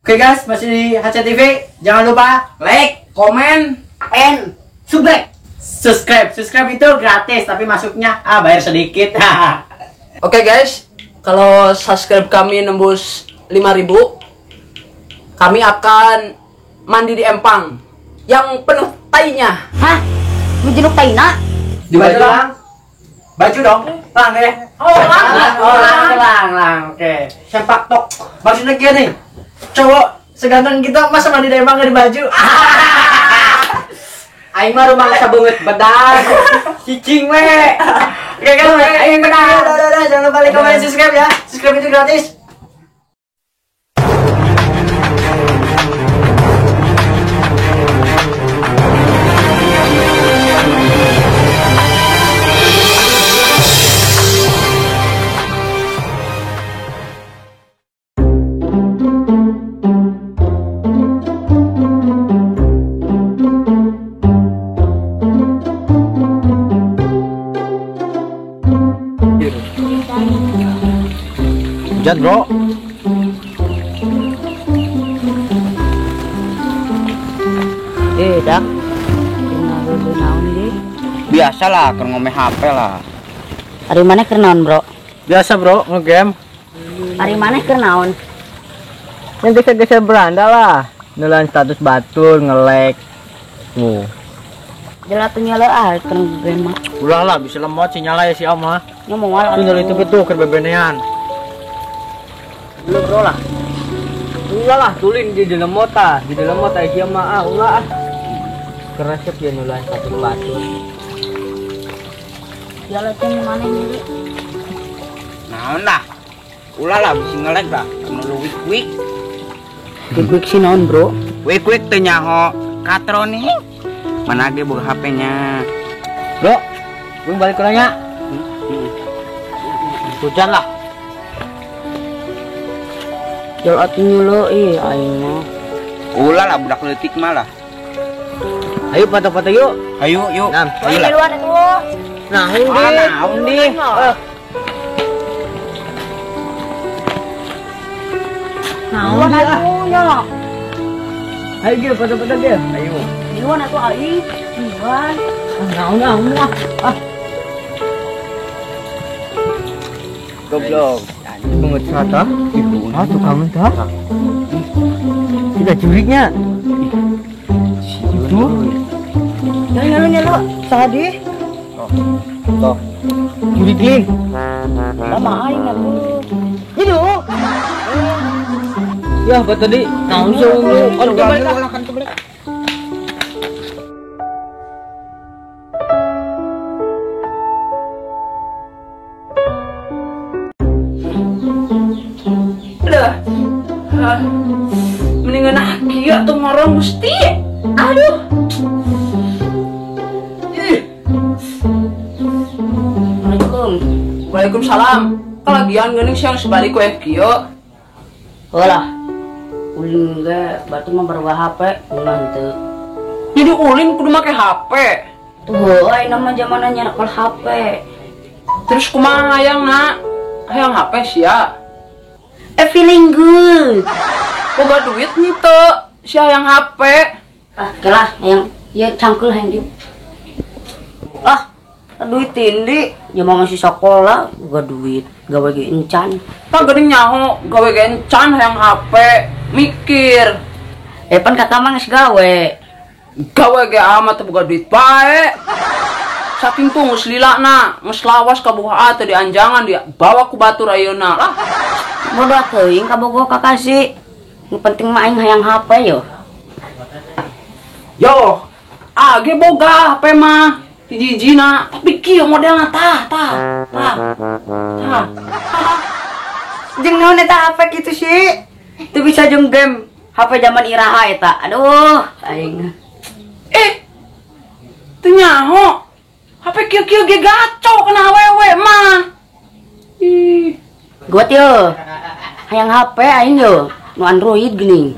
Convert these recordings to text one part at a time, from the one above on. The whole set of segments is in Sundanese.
Oke guys, masih di HCTV. Jangan lupa like, komen, and subscribe. Subscribe. Subscribe itu gratis, tapi masuknya bayar sedikit. Oke guys, kalau subscribe kami nembus 5.000, kami akan mandi di empang yang penuh tainya. Hah? Menjeluk taina? Di baju lang. Baju dong. Lang ya. Oh, lang. Oh, lang, lang, lang. Oke. Sempak tok. Maksudnya gini nih. Cowok seganteng kita masa mandi di empang nggak di baju? Aing mah rumah sabeungeut bedas. Cicing we. Oke guys, aing bedas. Udah, jangan lupa like, comment, subscribe ya. Subscribe itu gratis. Hujan bro. Dak. Biasalah, keur ngome HP lah. Ari maneh keur naon, bro? Biasa bro, ngegame. Ari maneh keur naon? Yang geser-geser beranda lah. Nulan status batur, nge-like. Tuh. Jelas tuh nyala ah, keur ngegame mah. Ulah lah, bisa lemot sinyalnya ya si Om mah. Ngomong wae. Tuh nyala itu betul keur bebenean. Lu bro lah. Ulah lah, tulin di dalam mota, di dalam mota sia mah ah, ulah ah. Keresep ya nulan satu batu. Jalan teh mana ini? Naon lah. Ulah lah bisi ngelag lah, nu wik-wik. Wik-wik si naon, bro? Wik-wik teh nyaho katroni. Mana ge boga HP-nya. Bro, gue balik ke nanya. Hujan lah. Jol atuh nyulo ih aing mah. Ulah lah budak leutik mah lah. Ayo foto-foto yuk. Ayo yuk. Nah, ayo lah. Nah, undi. Nah, atuh nya. Ayo ge foto-foto ge. Ayo. Miluan atuh aing. Miluan. Naon ah. Goblok. Banget sata. Ah, tukang tah. Tidak curignya. Tuh. Nyalo. Sadi. Toh. Jurig nih. Lama aing atuh. Hidup. Ya, buat tadi. Langsung lu. Oh, balik lah kan balik. Mendingan kieu atuh ngorong Gusti. Aduh. Ih. Assalamualaikum. Waalaikumsalam. Kalagian geuning siang sebalik we kieu. Heulah. Ulin ge batu mah baru HP, ulah henteu. Jadi ulin kudu make HP. Tuh heuh ayeuna mah zamanna nyekel HP. Terus kumaha hayangna? Hayang HP sia. Feeling good. Boga duit nih tuh, si hayang HP. Ah, kelah, hayang, ya cangkul hayang di. Ah, duit tindi, ya mau masih sekolah, boga duit, gawe ge encan. Tah geuning nyaho, gawe ge encan hayang HP, mikir. Pan kakak mah geus gawe. Gawe ge amat boga duit bae. Saking tuh geus lila na, geus lawas kabuha teh di anjangan dia bawa ku batur ayeuna lah. Bodoh teuing kabogoh kakak sih. Nu penting mah aing hayang HP yo. Yo, age boga HP mah hiji-hijina, tapi kieu modelna tah tah tah. Tah. Jeung naon eta HP kitu sih? Teu bisa jeung game HP zaman iraha eta. Aduh, aing. Teu nyaho. HP kieu-kieu ge gaco kana awewe mah. Ih. Guat yo. Hayang HP aing yo. Nu Android geuning.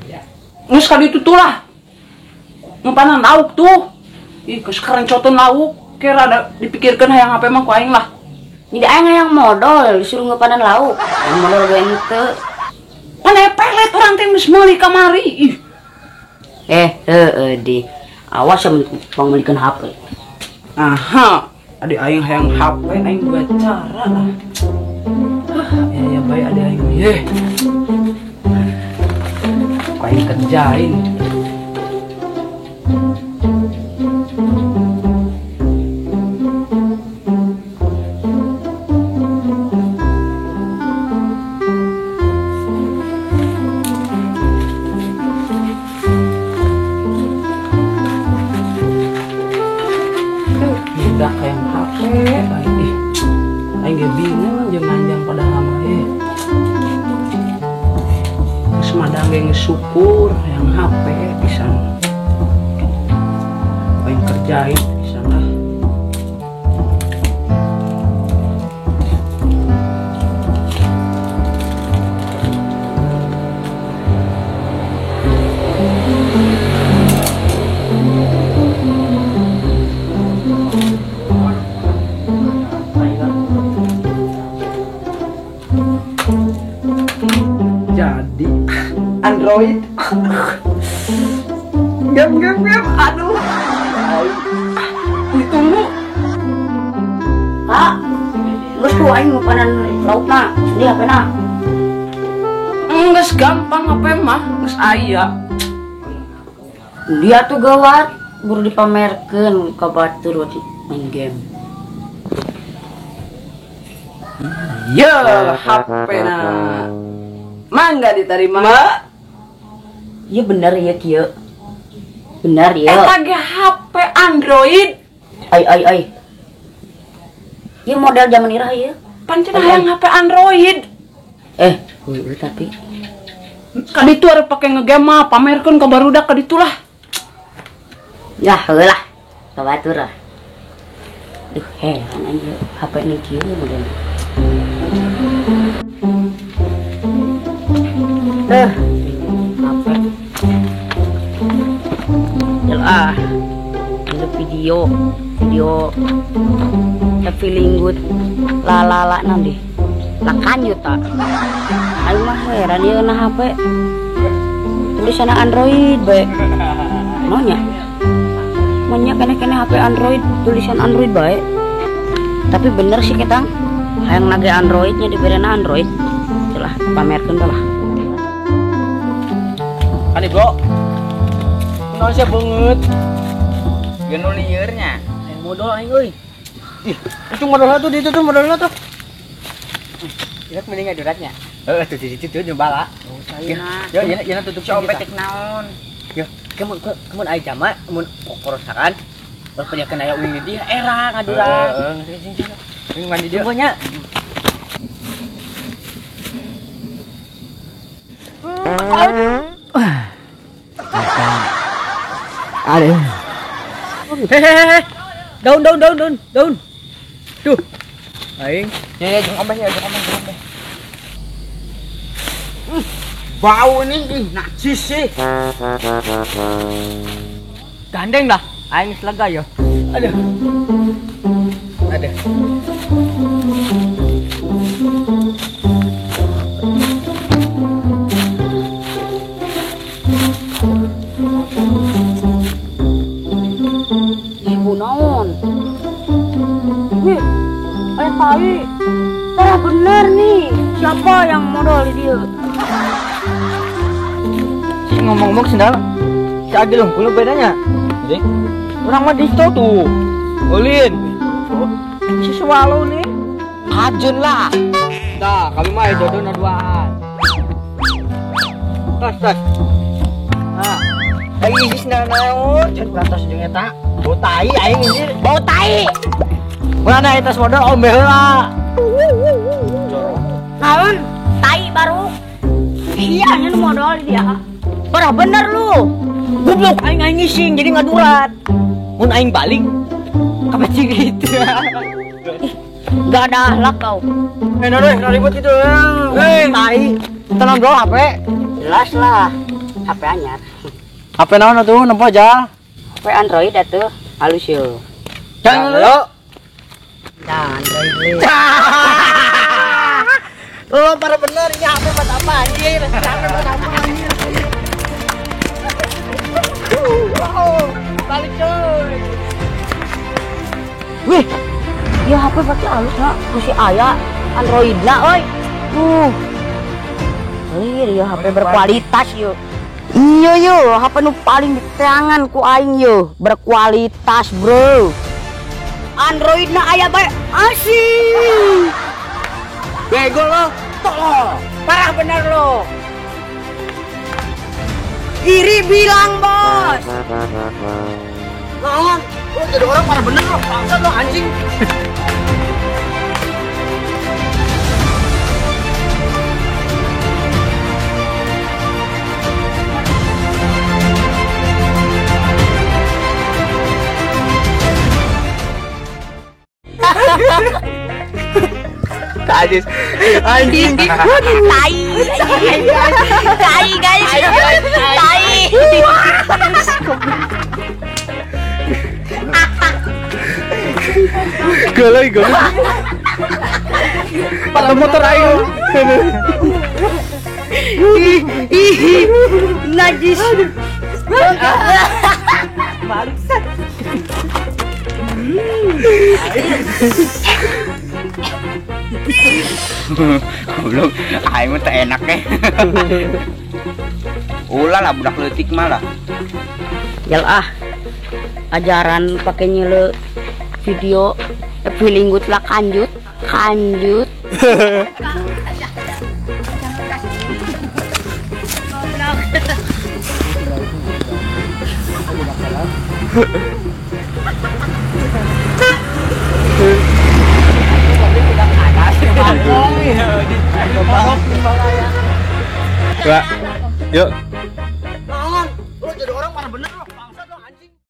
Geus ka ditu tuh lah. Ngumpanan lauk tuh. Ih, geus kerencotan lauk. Ke rada dipikirkeun hayang HP mah ku aing lah. Jadi aing hayang modal disuruh ngumpanan lauk. Hayang modal ge henteu. Mana pelet urang teh geus meuli kamari. Ih. Heeh di. Awas ya pangmeulikeun HP. Aha, ade aing hayang HP aing buat cara lah. Ya bae ade aing ye. Aing kerjain. Udah kayak HP, aing ge bingung jeung nganjang pada hama Geus madang ge geus syukur hayang HP pisan. Aing kerjain pisan lah. Jadi Android. Game aduh. Ditunggu. Kak, geus tuh aing ngupanan laukna, di HP-na. Geus gampang HP mah, geus aya. Dia tuh gawat, buru dipamerkeun ka batur main game. Ya, HP-na. Mangga diterima. Iya bener ya kieu. Bener ya. Eta ge HP Android. Ai ai ai. Ieu model zaman iraha ieu. Pancen hayang HP Android. Heueuh tapi ka ditu arek pake ngegame mah pamerkeun ka barudak ka ditu lah. Ya heueuh lah. Ka batur lah. Duh heran anjir HP ni kieu model. HP. Ah, itu video feeling good la la la nanti lah kanyut tak ayo mah heran ieu na HP tulisanna Android bae maunya maunya kene-kene HP Android tulisan Android bae tapi bener sih ketang hayang nage Androidnya diberena Android lah pamerkeun lah kan bro naon sia beungeut geus nu lieur nya modal aing euy. Ih, itu modalnya tuh di itu tuh modalnya tuh. Ieu mending ngaduratnya. Heeh, tuh di situ tuh nyoba lah. Oh, saya. Yo, ieu tutup copet tek naon. Yo, kemun aya jama mun kokorosakan. Baru penyakeun aya uing di dia era ngadurat. Heeh, sing. Sing mandi dia. Pokoknya aduh. Hehehe. Daun. Tuh. Aing. Ya, jeung omeh ya, jeung omeh. Bau ini ih najis sih. Gandeng lah, aing geus lega ya. Aduh. Aduh. Ibu naon? Nih, aya tai. Parah bener nih. Siapa yang modal di dia? Si ngomong-ngomong sendal. Si Agil unggul bedanya. Jadi, orang mah disto tuh. Ulin. Si swallow nih. Ajun lah. Dah, kami mah jodoh na duaan. Tas, tas. Nah, aing isi sendal naon? Jeung atas jeung eta. Bau tai aing ini. Bau tai. Mana tas modal ombe heula. Naon? Tai baru. Iya, nya nu modal dia. Parah bener lu. Goblok aing aing ngising jadi ngadurat. Mun aing balik kapacing gitu. Ih, enggak ada akhlak kau. Nah, ribut gitu. Tai. Tenang dulu HP. Jelas lah. HP anyar. HP naon atuh nempo aja. HP Android atuh, halus yo. Jangan lu. Nah, Android. Lo parah bener, ini HP buat apa anjir? HP buat apa anjir? Wow, balik coy. Wih, ya HP berarti halus nak, masih aya Android lah, oi. Lir ya HP berkualitas yo. Iya yo, HP nu paling diteangan ku aing yo, berkualitas bro. Android na aya bae asik. Bego lo, tolol, parah bener lo. Iri bilang bos. Lawan, lo jadi orang parah bener lo, bangsat lo anjing. Najis. Anjing. Tai. Tai guys. Tai. Galai galai. Patah motor aing. Ih, najis. Bangsat. Goblok, aing mah teu enak eh. Ulah lah budak leutik mah lah. Yal ah. Ajaran pakai nyele video feeling good lah kanjut, kanjut. Pak, yuk. Lawan, lo jadi orang parah bener lo.